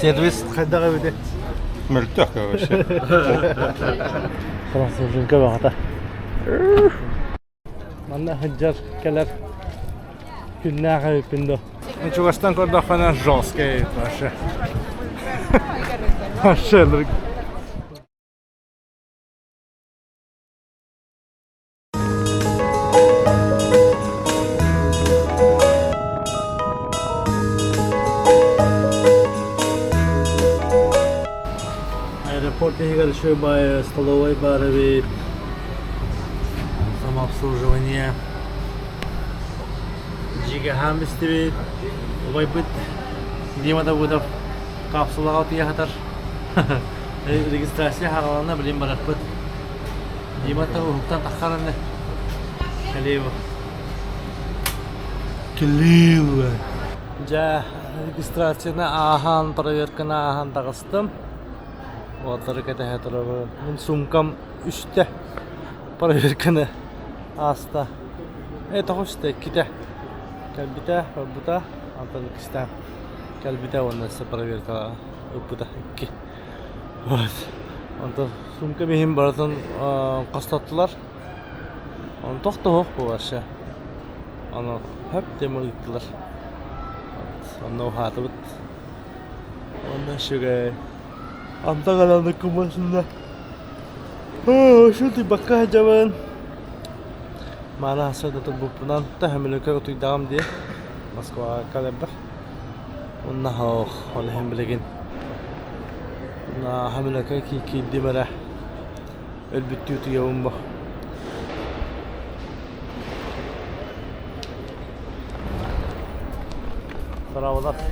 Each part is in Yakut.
Сервис хайдах эбитий? Мөлтөх вообще. Француженка баҕата. Манна сылдьар кэлэр күннээх эбиппин дуо? Чугастан көрдөххүнэ жесткий вообще. Вообще Аэропорт иһигэр үчүгэй баайы столовай баар эбит, самообслуживание. Дьигэһаан бистибит, убайбыт Дима Давыдов капсулаҕа утуйа сытар. Регистрация хаалана билин барахпыт. Димата уһуктан таххар аны. Кэлиэбу. Кэлиэбу. Дьэ, регистрацияны ааһан, проверканы ааһан таҕыстым. Уолаттары кэтэһэ турабын. Мин суумкам үстэ проверканы ааста. Э, тоҕо үстэ, иккитэ. Кэлбитэ, барбыта, онтон иккистээн кэлбитэ уонна өссө проверка ыппыта икки. Вот. Онтон сумка иһин барытын хостоттулар. Оны тохтоһуох бу вообще. Ону хөп диэн ыыттылар. Онно уһаатыбыт. Онно үчүгэй. Антан аны кумасында. Шу тыйбакка сылдьабын. Маана сырда турбуппунан таһымылыка утуйдаҕым дии. Москваҕа кэлэрбэр. Онно ох, ол иһин билигин Хамилака киирдим эрэ өлбүттүү утуйабын бу. Здравствуйте.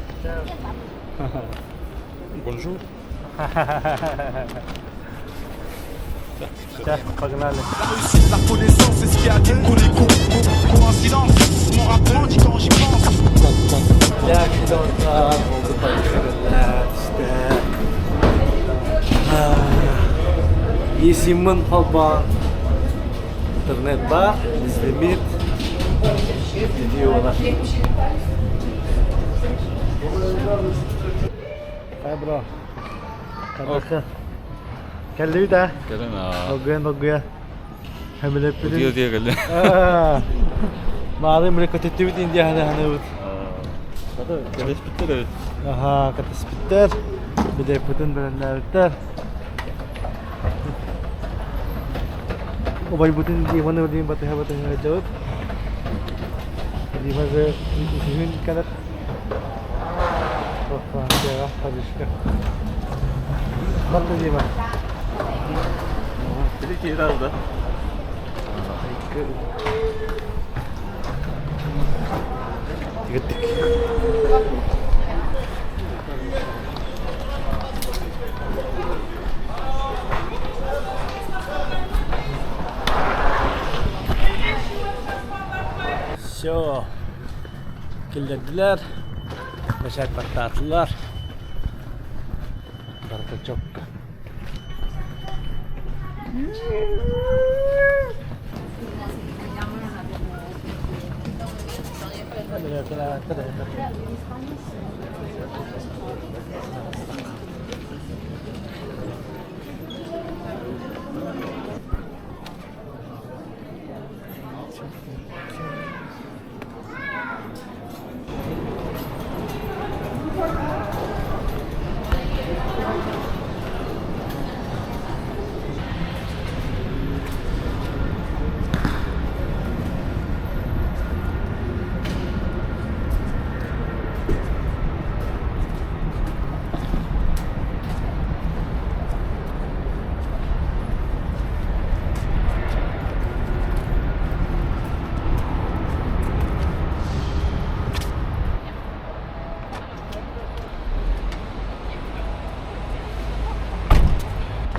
Bonjour. Погнали. La réussite, la connaissance, c'est ce qui a dit qu'on est con. Coïncidence, mon rap grandit quand j'y pense. Дьэ, oldu işte. eSIM-мин холбоон интернет баар, безлимит, видеолар. Hi bro. Кадыха. Кэллибит аа? Кэлэн аа. Долгуйан долгуйа. Хэмилэппитин. Утуйа утуйа кэллэ. Маарын били көтүттүбүт Индияны ханыбыт. Кэтэспиттэр эбит. Аха, кэтэспиттэр. Билиэппитин бэлэмнээбиттэр. Убайбытын Диманы билигин батыһа батыһа сылдьабыт. Дима же үсүһүн кэлэр. Францияҕа, Парижка. Барда Дима. Били киһи да. Тигиттик. Все. Киллэрдилэр. Бэчээт баттаатылар. Барыта чокка.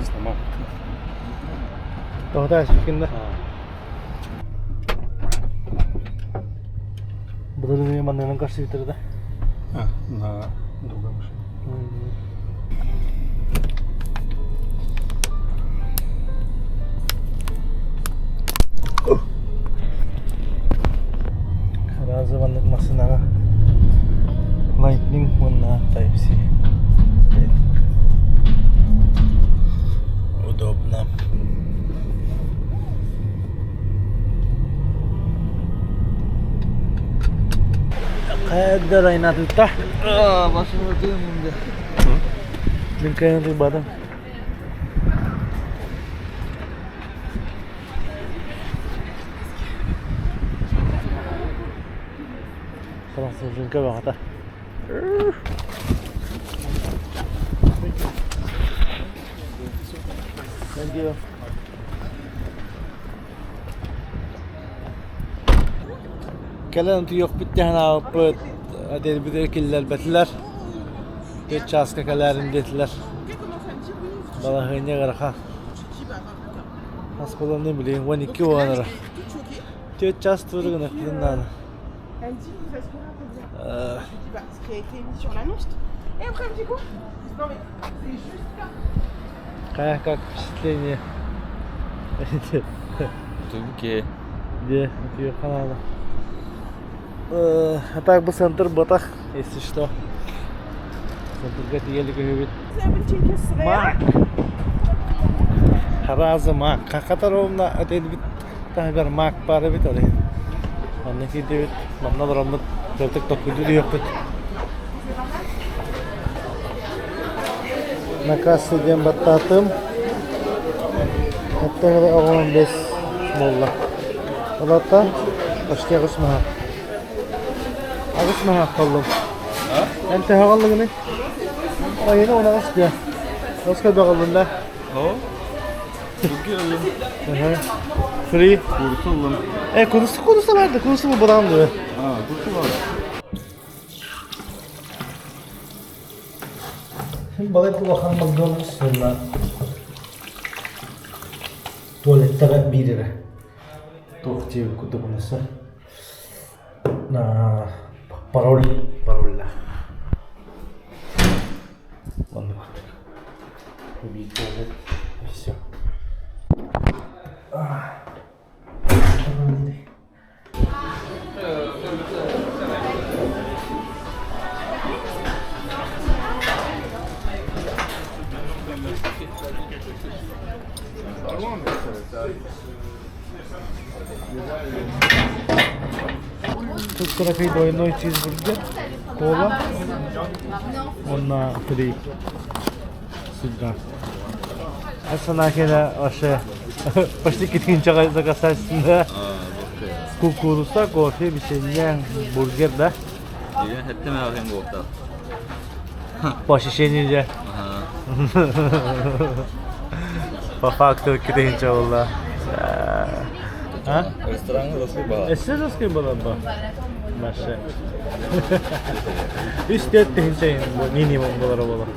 Сломал. Тоҕо сиккиннэ? Былырыын манныгынан көрсүбүттэр да. А, на другой машине. Разы маннык массыынаҕа Lightning уонна Type-C. Хайдар айнаатыта. Басым өтейін. Мин кайын тыйбатым. Француженка баҕата. Thank you. Кэлэн утуйуохпут диэн аабыппыт, дэлбитигэр киллэрбэтилэр. Түөрт чааска кэлээрин диэтилэр. Балаһыанньа ыарахан. Хас буолан билигин 12 буолан эрэр. Түөрт чаас туора гыныахпытын наада. Хайа, как впечатление? Тугуке. Где? Утуйуохха наада. А так бы центр батах, если что. Центрга тиийэлик үһүбүт. Мак. Харазы мак. Хахатар ровно этилбит таһыгар мак баар эбит ол иһин. Онно киирдибит. Манна олороммут кырдык токкуйдуу түһүөхпүт. На касса диэн баттаатым. Оттон оҕом бэс буолла. Олата почти аҕыс маһа. Аҕыс маһа холлум. Эн төһө холлугуный? Айыны он аҕыс диэ. Аҕыс көрбө холлун да? О? Бургер ыллым. Free. Курса ыллым. Э, курса курса барды, курса бу булан дуо? А, курса бар. Балай улахан Макдональдс уонна туалеттара биир эрэ. Туох диэбит курдук онуса. Пароль пароллаах. Оннук курдук. Биир туалет и все. Тут кыракый двойной чизбургер, кола, уонна фри сыгга. Санаахина вообще почти китинчаҕа заказать Кукуруза, кофе, печенье, бургер, да? Деген хеттем аҕын буолта. По ощущению дьэ. По факту китинча буолла. А? Рестораҥҥа русский баар. Өссө русский буолар бу? Маша. Үс төрт тыһыынча минимум буолара буолар.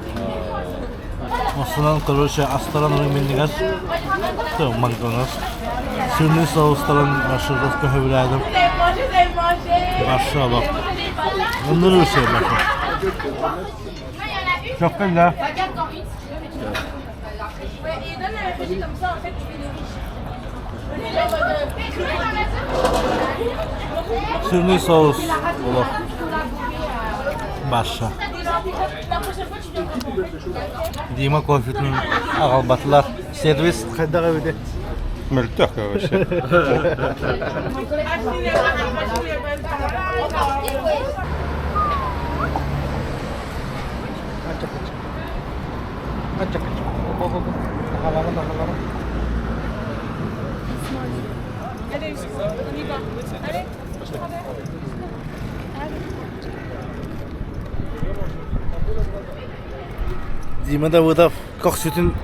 Осунан, короче, астаран миннигас Макдональдс. Сырный соустарын маршрутка сөбүлээдим. Барша бak. Onları bir şey bak. Çok güzel. Сырный соус олох барша. Дима кофетын аҕалбатылар. Сервис хайдах эбитий? Мөлтөх вообще. Дима Давыдов көхсүтүн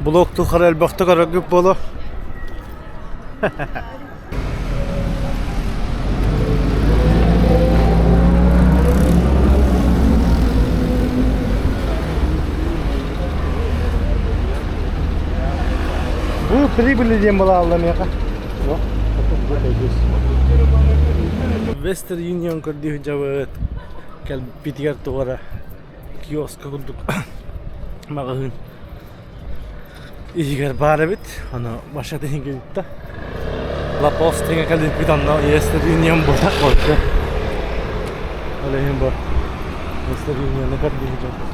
блок тухары элбэхтик көрөргүт буолуо. Бу прибыли диэн буолаалла миэхэ. Western Union көрдүү сылдьабыт. Кэлбитигэр туора киоска курдук маҕаһыын иһигэр баар эбит. Аны машина иһин La Poste кэлбиппит онно Western Union буолар короче. Ол иһин бу Western Union'ы көрдүү сылдьабыт.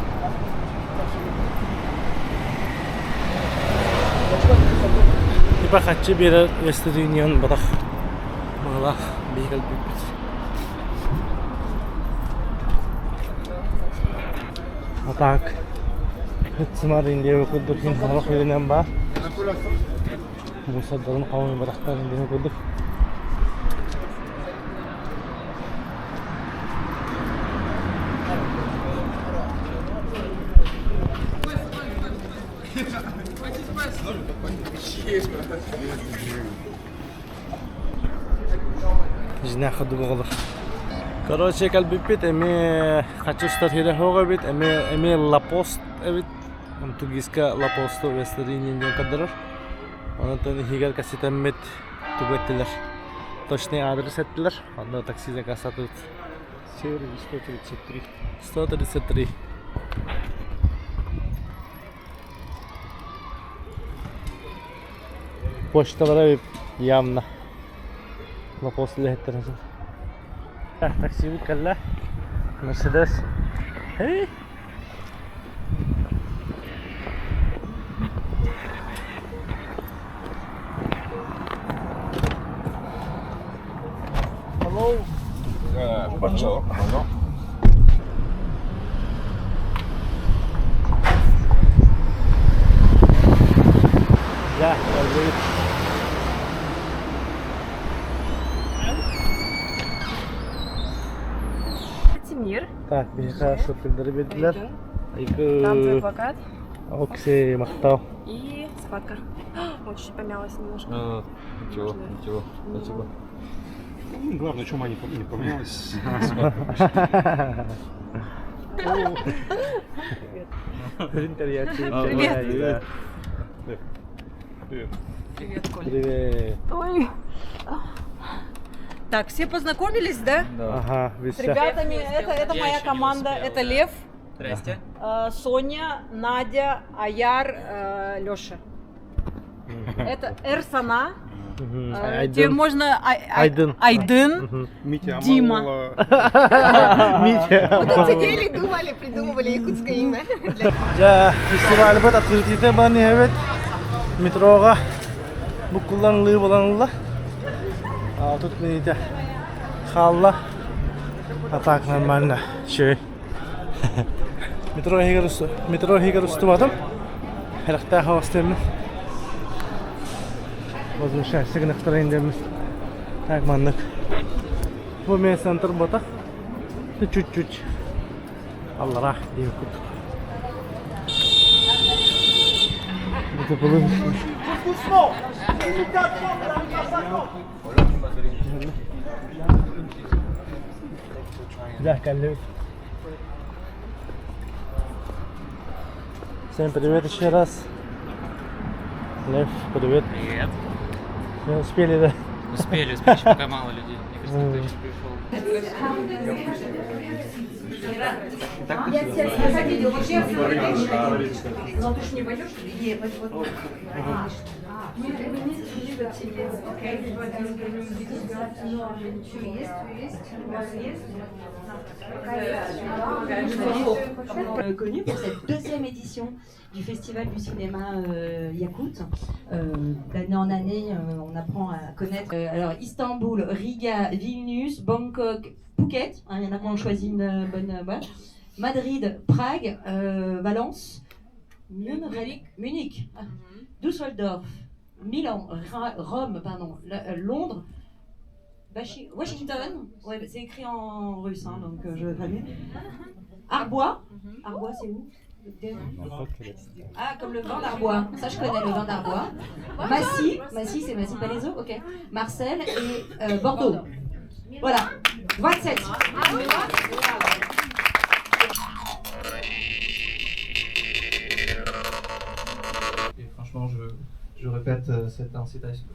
Типа хаччы биэрэр Western Union батах баҕалаах биһи кэлбиппит. А так, сымар индиэбэ курдук син сорох сиринэн баар. Мусордарын хомуйбатахтар индиэбэ курдук. Дьиҥнээх курдук оҕолор. Короче, кэлбиппит эмиэ хачыстар сирэ суох эбит, эмиэ эмиэ Лапост эбит. Тугиска Лапосту Вестерини диэн көрдөрөр. Онтон иһигэр кэпсэтэммит тугу эттилэр? Точный адрес эттилэр. Онно такси заказатыбыт. Серый 133. 133. Почталара явно Лапос үлэһиттэрэ Таксибыт кэллэ. Мерседес. Hey! Hello. Bonjour. Bonjour. Дьэ, кэллибит. Тимир. Так, биһиэхэ шоппердары биэрдилэр. Там твой плакат. Окси, махтал. И схватка. Он чуть-чуть помялась немножко. А, ничего, ничего, спасибо. Главное, чума не поменялась. Привет. Привет. Привет, Коля. Привет. Ой. Так, все познакомились, да? Да. Ага, С вися. ребятами. Это Я моя еще не команда. успел, это да. Лев, Здрасте. Соня, Надя, Аяр, Леша. Это Эрсана. Мгм. Тебе Айдын. можно Айдын. Айдын. Мгм. Митя Дима. Амалова. Митя. Мы тут сидели, думали, придумывали якутское имя. Дьэ, фестивальбыт открытиетэ баран иһэбит. Метроҕа буккуллан ылыы буолан ылла. Тут минутэ хаалла. А так нормально. Үчүгэй. Метро иһигэр метро иһигэр устубатым. Харахтаах оҕустуоммун. Возвращайся гынахтарайын диэммин. Так маннык. Бу эмиэ центр буотах. Чуть-чуть аллара диэн курдук. Дьэ, кэллибит. Всем привет еще раз. Лев, привет. Привет. Мы успели, да? Успели, успели, еще пока мало людей. Мне кажется, никто еще не пришел. Но ты ж не пойдешь? Нет, вот. Connu pour cette deuxième édition du Festival du cinéma Yakout. D'année en année, on apprend à connaître. Alors Istanbul, Riga, Vilnius, Bangkok, Phuket, hein, il y en a qui ont choisi une bonne boîte. Madrid, Prague, Valence, Munich, Munich, ah, Düsseldorf, Milan, Rome, pardon, Londres, Washington, ouais, c'est écrit en russe, hein, donc je traduis. Arbois, Arbois c'est où? Ah, comme le vin d'Arbois. Ça, je connais le vin d'Arbois. Massy, Massy, c'est Massy Palaiseau, ok. Marseille et Bordeaux. Voilà, 27. Et franchement, je répète cette incitation.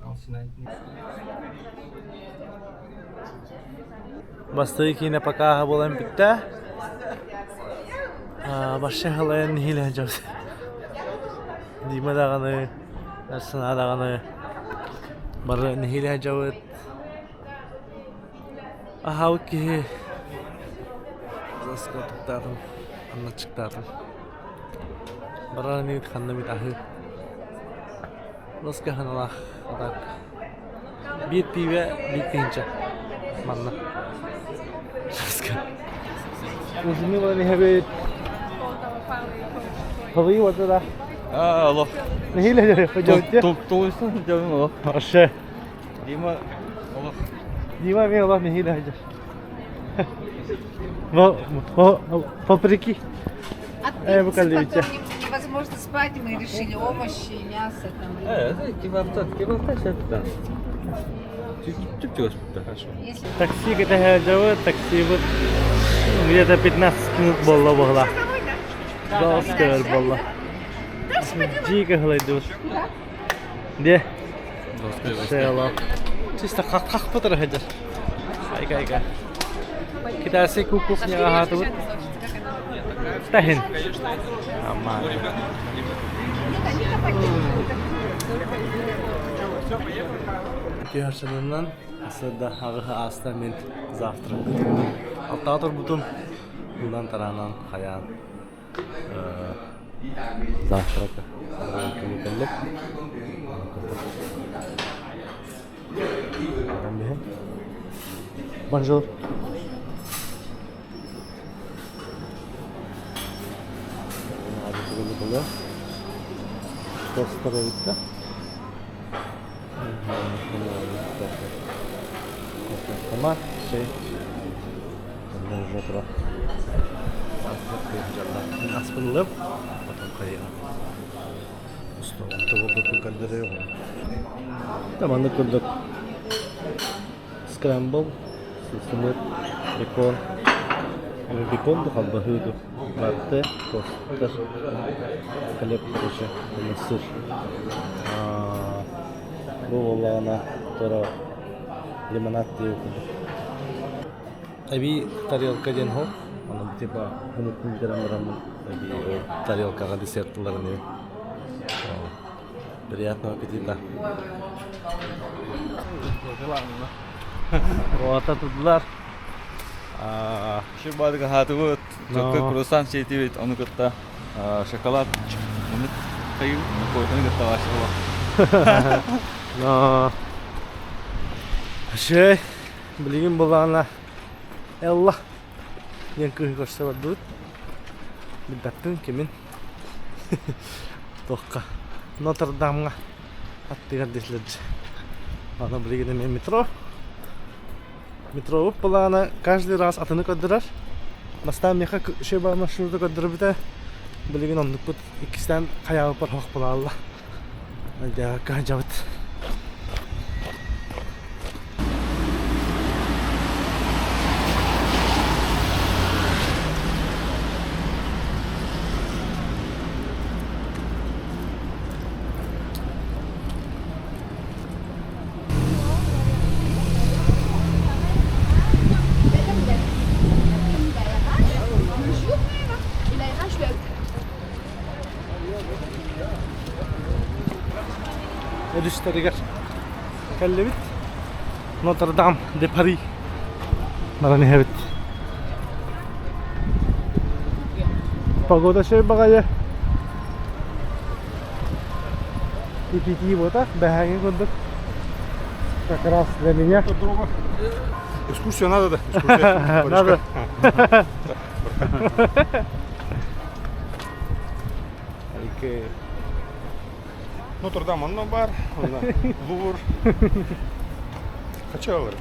Бастакы киинэ пока буолан бүттэ. Вообще халайан нэһиилэ сылдьабыт. Дима даҕаны, Арсена даҕаны бары нэһиилэ сылдьабыт. Аһаабыт киһи заска туттаатым, анначыктаатым. Барар инигит ханна бит аһыы. Ласка ханалаах так. Биир пиибэ биир тыһыынча манна. Ласка. Узуну баран иһэбит. Халыйы бата да. А, алло. Нехиле пойдете? Толуйсан дьонун олох. Вообще. Дима олох. Дима мен олох нехиле хадьар. Вопреки. От Э, бу принципа каллибитте. там невозможно спать, мы решили овощи, мясо там. Э, кебабта, кебабта шептан. Чүп чүп Хорошо. Если Такси кэтэһэ такси вот где-то 15 минут буолла буолла. Доскер буолла. Дико хлайдус. Де? Шело. Чисто хах-хах потар хаджар. Айка айка. Китайский кухня хаатыбыт. Тахин. Амма. Түһэрсэнэнэн сырда аҕыһы ааста мин завтрак Алтаҕа турбутум ылан тараанан хайаан завтрак кэллим. Bonjour. Тостар эбит да. Томат, чэй. Онно уже тура. Аспын ылып, потом хайыга. Устугун көрдөрүө. Таманны курдук скрамбл, сымыт, бекон, бекон халбаһыы ду, латте, тостер, хлеб, короче, уонна сыр. Бу буоллаҕына тура лимонад диэбит курдук. Эбии тарелка диэн оһох, ону типа хымыттын бүтэрэн бараммын эбии тарелкаҕа десерт ыларын иһин. Приятного аппетита. Ота тудулар. Еще бадыга хатыбыт, только круассан сиэтибит, ону кытта шоколад, ону хайы, кофены кытта вашего. Но Шей, билигин булаана Элла диэн кыыһы көрсө бардыбыт. Билбэппин кимин. Туохха Нотр-Дамҥа аттыгар дислэдж. Аны билигин эмиэ метро. Метробут былаана каждый раз атыны көрдөрөр. Бастаан миэхэ шеба маршрута көрдөрбүтэ. Билигин оннукпут иккистээн хайаабыппар хоох булаалла. Дьаакка дьабыт. Өрүстэригэр кэллибит. Нотр-Дам де Пари баран иһэбит. Погода шөй баҕайы. Ититии буота, бэһээҥи курдук. Как раз для меня. Экскурсия надо, да? Экскурсия. Надо. Окей. Нотр-Дам онно баар, онно Лувр. Хачалар.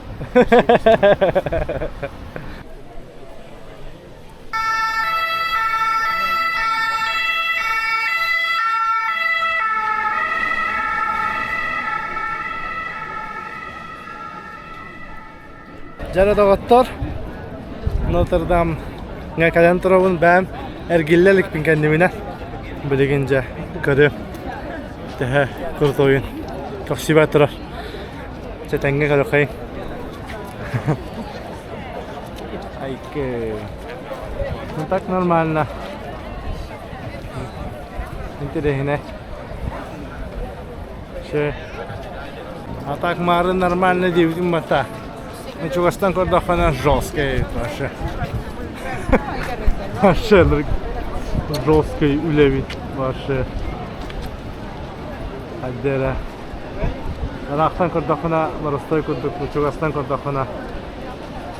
Дьэ доҕоттор, Нотр-Дам кэлэн турабын бэйэм эргиллэ иликпин кэннибинэ билигин дьэ көрүөм төһө крутойун көхсүбэр турар чэ тэҥҥэ көрүөххэйиҥ Айкы. Ну так нормально. Интересно. Че. А так мары нормально диэбитим бата. Ну чугастан көрдөххүнэ жесткий вообще. Вообще жесткий үлэбит вообще. Отдела. Ыраахтан көрдөххүнэ боростой курдук, чугастан көрдөххүнэ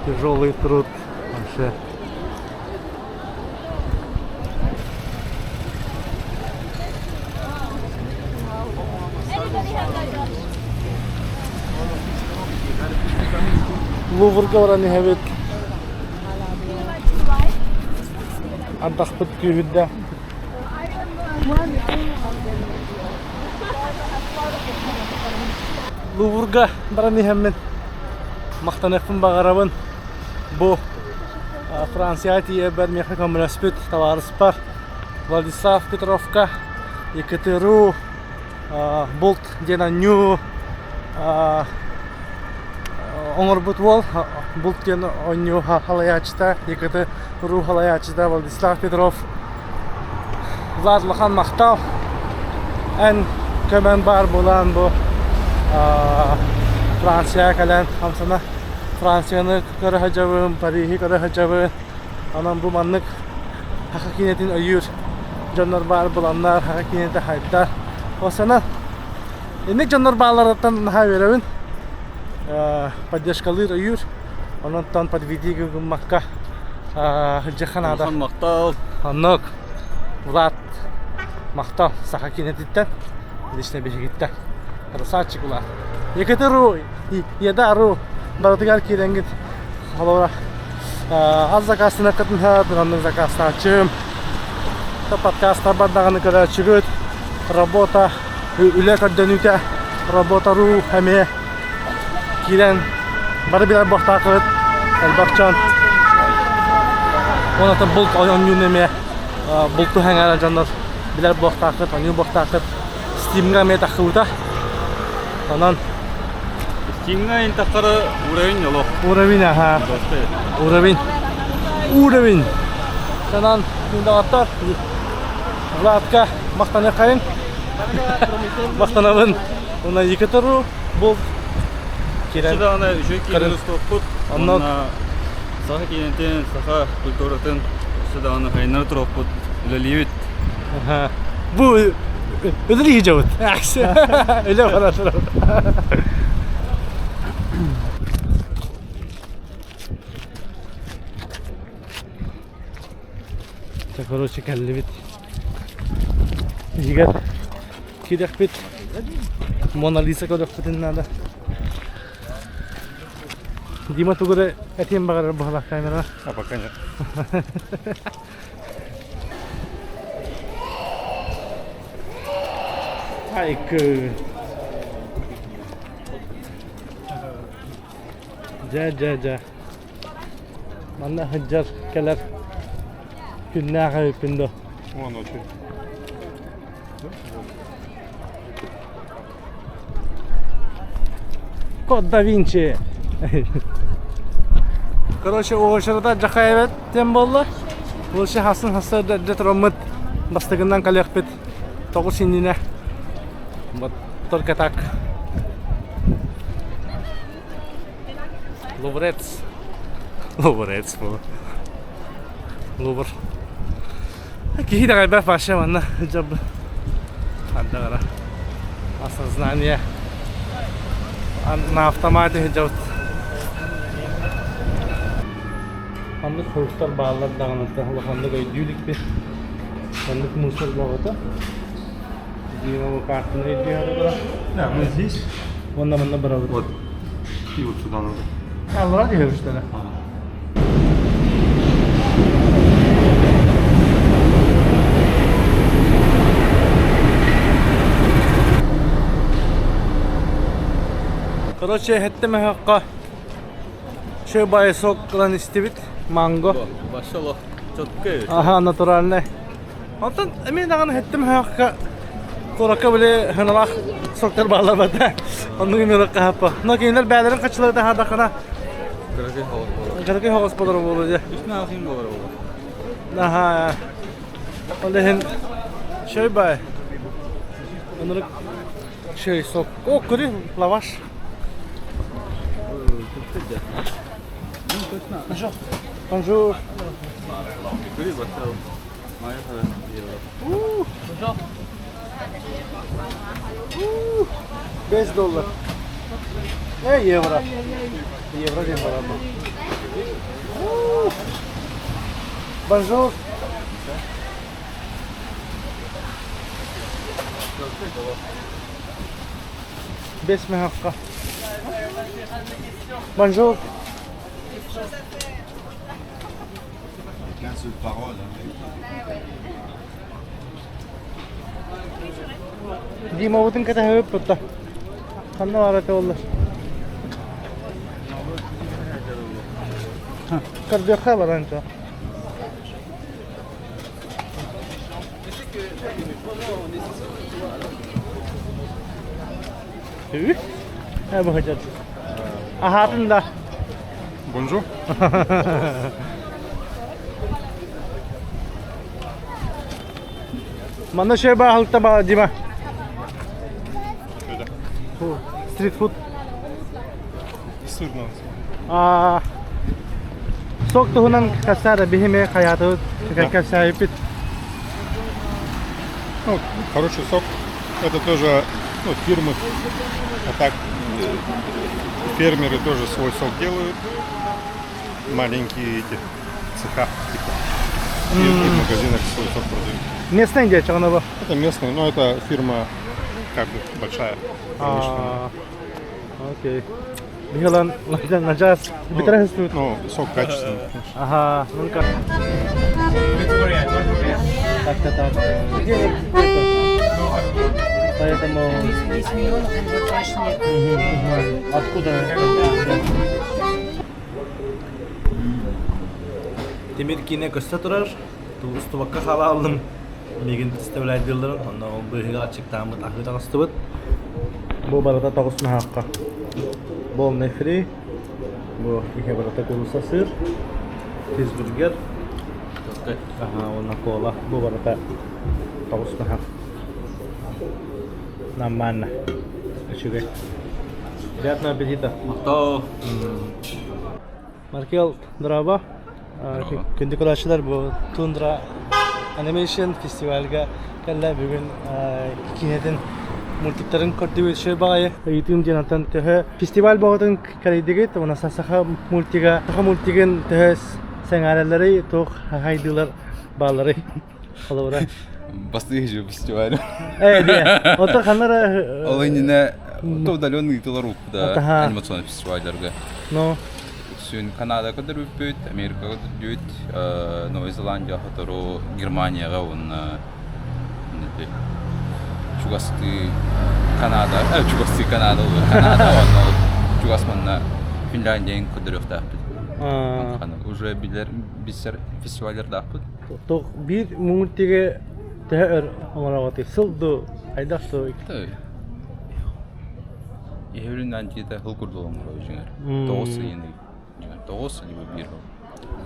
тяжелый труд вообще. Луврга баран иһэбит. Ардахпыт күүһүрдэ. Луврга баран иһэммин махтаныахпын баҕарабын. Бу Францияҕа тиийэрбэр миэхэ көмөлөспүт табаарыспар Владислав Петровка, Екатеру булт диэн анньуу оҥорбут уол булт диэн оонньуу халайааччыта ЕКТ ру халайааччыта Владислав Петров Влад улахан махтал эн көмөн баар буолан бу Францияҕа кэлэн хамсана Францияны көрө сылдьабын Париһы көрө сылдьабын онон бу маннык саха киинэтин өйүүр дьоннор баар буланнар саха киинэтэ хайдар Осана инник дьоннор баалларыттан наһаа үөрэбин поддержкалыыр өйүүр онон подведи гыммакка сылдьыахха наада махтал оннук Влад махтал саха киинэтиттэн лично биһигиттэн красавчик Влад Екатеру еда ру барытыгар киирэҥҥит Холобура, ас заказтана кытынһа, оннук заказтааччым. Подкастар даҕаны көрөөччүгүт. Работа, үлэ көрдөнүүтэ, работа ру эмиэ киирэн бары билэр буохтаахыт элбэх дьон. Уонна булт оонньууну эмиэ булту сэҥээрэр дьоннор билэр буохтаахыт, оонньуур буохтаахыт. Стимҥа эмиэ тахсыбыта. Онон Стимҥа интахтары уровень олох. Уровень, аха. Уровень. Уровень. Санан күндагаттар Владка мақтаныахайын. Мақтанабын. Уна Екатеру бұл кирен. Сюда үчүгэй киинэ устуохпут. Онно саха киинэтин, саха культуратын сюда хайнары туруохпут. Үлэлиибит. Бу Үлэлии дьабыт. Үлэ бара турар. Короче, кэллибит. Иһигэр киириэхпит. Мона Лиза көрүөхпүтүн наада. Дима тугу эрэ этиэн баҕарар быһалаах камера. А пока нет. Айкы. Дьэ, дьэ, дьэ. Манна сылдьар кэлэр күннээх эбиппин дуо? Вон очень. Код да Винчи. Короче, очерата Жахаевет диэн буолла. Лучше хасын хасса дьэ тураммыт бастакынан кэлиэхпит тоҕус иннинэ. Вот только так. Луврец. Луврец бу. Лувр. Киһи даҕайбах вообще манна дьабы. Ардагара. Осознание. На автомате дьабыт. Ханнык хоруктар бааллар даҕаны улаханнык өйдүү иликпит. Ханнык мусор бөҕөтө. Дима картаны өйдүү Да, мы здесь. Уонна манна барабыт. Вот. И вот сюда надо. Аллара түһэбиштэрэ. Короче, эһэттим эһэххэ шөбай сок ылан истибит, манго. Вообще четкий. Ага, натуральный. Онтон эмиэ даҕаны эһэттим эһэххэ куоракка били хыналаах соктар баалларбата. Оннук эмиэ хаһаппа. Но кинилэр бээлэрин хаччылары таһаардаххына Кыракый хоҕус буолар. Кыракый хоҕус буолар буолуо дьэ. Үс наахин буолар буолуо. Аха. Ол иһин шөй бай. Оннук шөй сок. О, көрү лаваш. Bonjour. Bonjour. Bonjour. 5 доллар. Евро. Евро диэн барар Bonjour. Бес мехакка. Bonjour. Димабытын кэтэһэбит Ханна баар этэ буоллар? Көрдүөххэ баран чо. Бу Аһаатын да. Bonjour. Манна шөй баһылыкта ба Дима. Стритфуд. Сырно. А сок туһунан кассара биһиме хаятыбыт кэпсээбиппит. Ну, хороший сок. Это тоже ну, фирмы. А так фермеры тоже свой сок делают. Маленькие эти цеха. Типа. И в магазинах свой сок продают. Местный дядя, оно Это местный, но это фирма как бы большая. А, окей. Михайлан, начаас бүтэрэ Ну, сок качественный, конечно. Ага, ну-ка. Так-то так. Где Поэтому... 10 миллионов уже Откуда? Тимир киинэ көстө турар, устубакка хаалалым. Миигин представляйдыылларын, онно ол быыһыгар аччыктааммыт аһыы таҕыстыбыт. Бу барыта тоҕус наһаахха. Полный фри, бу иһэ барыта куруса сыр, чизбургер, аха, уонна кола. Бу барыта тоҕус наһаах. Нормально. Үчүгэй. Приятного аппетита. Махтал. Маркел, дорообо. Күндү көрөөччүлэр бу Тундра Animation фестивальга кэллэ бүгүн киинэтин мультиктарын көрдүбүт үчүгэй баҕайы. Ыйытыым диэн онтон төһө фестиваль боҕотун кэлэйдигит уонна саха мультига саха мультигын төһө сэҥээрэллэрий туох хайдыылар баалларый холобура Бастыҥ фестиваль. Ээ диэ. Ото ханнара Ол иннинэ то удаленный ыытылар да анимационный фестивальдарга. Ну Үксүн Канадага көрдөрбүппүт, Америкаҕа көрдөрбүт, Новая Зеландия сотору Германияҕа уонна чугастыы Канада, чугастыы Канада Канада уонна чугас манна Финляндияны көрдөрүөхтээхпит. Уже билэр билсэр фестиваллардаахпыт. Биир мультиги төһө өр оҥороҕутуй? Сыл дуу, хайдах дуу? Иһэбилин антита хыл курдук оҥоро дьиҥэр. Тоҕус ыйын дьиҥэр тоҕус либо биир хыл.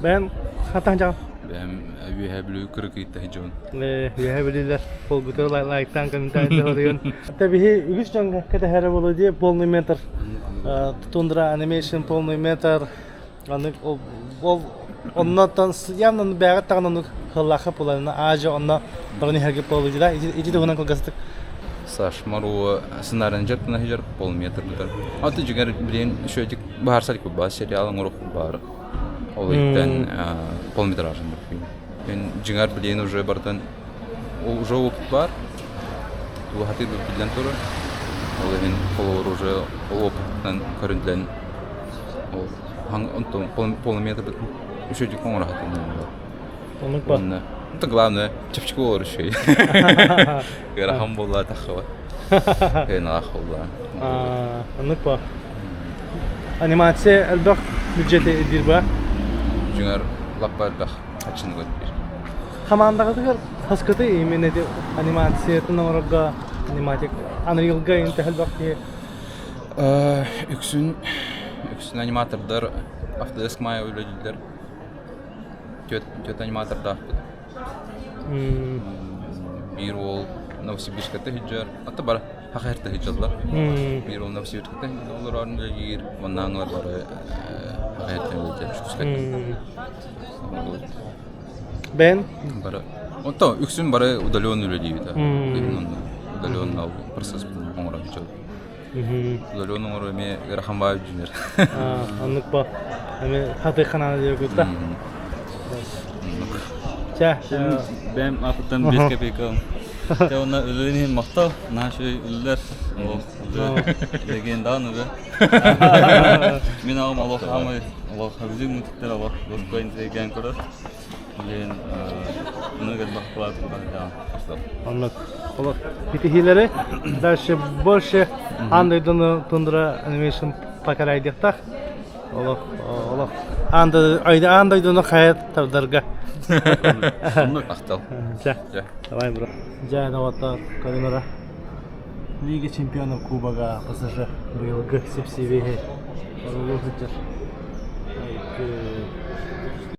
Бэйэм хатан дьаҕам. Бэйэм Үөһээ Бүлүү кырыкыйтта дьон. Үөһээ Бүлүүлэр полгуту лайктаан комментарий Та биһи үгүс дьон кэтэһэрэ буолуо дии полный метр Тундра Animation полный метр аны ол оннотон явно бэҕэ таҕын оннук хыллаахха пуларына аажа онно баран иһэргэ буолуйда ити туһунан кылгастык Саш Мару сценарийын дьарыктана сылдьар полметр бутар. Аты дьиҥэр билигин үчүгэйдик баһарсар баар сериал оҥоруох баар. Ол иһиттэн полметражын Мен дьиҥэр билигин уже барытын уже опыт баар. Туһатыы биллэн турар. Ол иһин холобур уже ол опыттан көрүллэн ол онтон полуметр үчүгэйдик оҥоро сатыыллар. Оннук ба. Уонна это главное чэпчэки буолар үчүгэй. Ыарахан буолла таххыба. Ыарахан буолла. Оннук ба. Анимация элбэх бюджети ирдиир ба? Дьиҥэр лаппа элбэх аччыныгы ирдиир. Хамаандаҕытыгар хаскыты именно ити анимациятын оҥорорго аниматик Unreal-га интэһ элбэх киһи Үксүн үксүн аниматордар Autodesk Maya үлэлииллэр. Түөрт аниматордаахпыт. Биир уол Новосибирскайта сылдьар, ата бары Хахаярта сылдьаллар. Биир уол Новосибирскайта олорор үлэлиир, уоннааҥылар бары Хахаяртан үлэлиир Чукускайта. Бэн? Бары. Онто үксүн бары удаленно үлэлиибит. Удаленно процесс оҥорон сылдьабыт. Удаленно оҥоруу эмиэ ыарахан баайы дьүнэр. Оннук ба. Эми хаты ханаана диэбит да. Чэ. Бэм атыттан 5 копейка. Чэ онно үлэлин иһин махтал. Наһаа үчүгэй үлэлэр. Ол легендаан үлэ. Мин аҕам олох хаамай Олох сөбүлүүр мультиктар олох лоскуой интригээн көрөр. Билигин аны элбэх кылаат Оннук. Олох ситиһиилэри дальше больше аан дойдуну тундра animation покорайдыахтаах. Олох олох аан аан дойдуну хайа тардарга. Махтал. Дьэ. Давай, бро. Дьэ, доҕоттор, көрүҥ Лига чемпионов Кубога ПСЖ быйылгы сип-сибиэһэй оруолу сылдьар.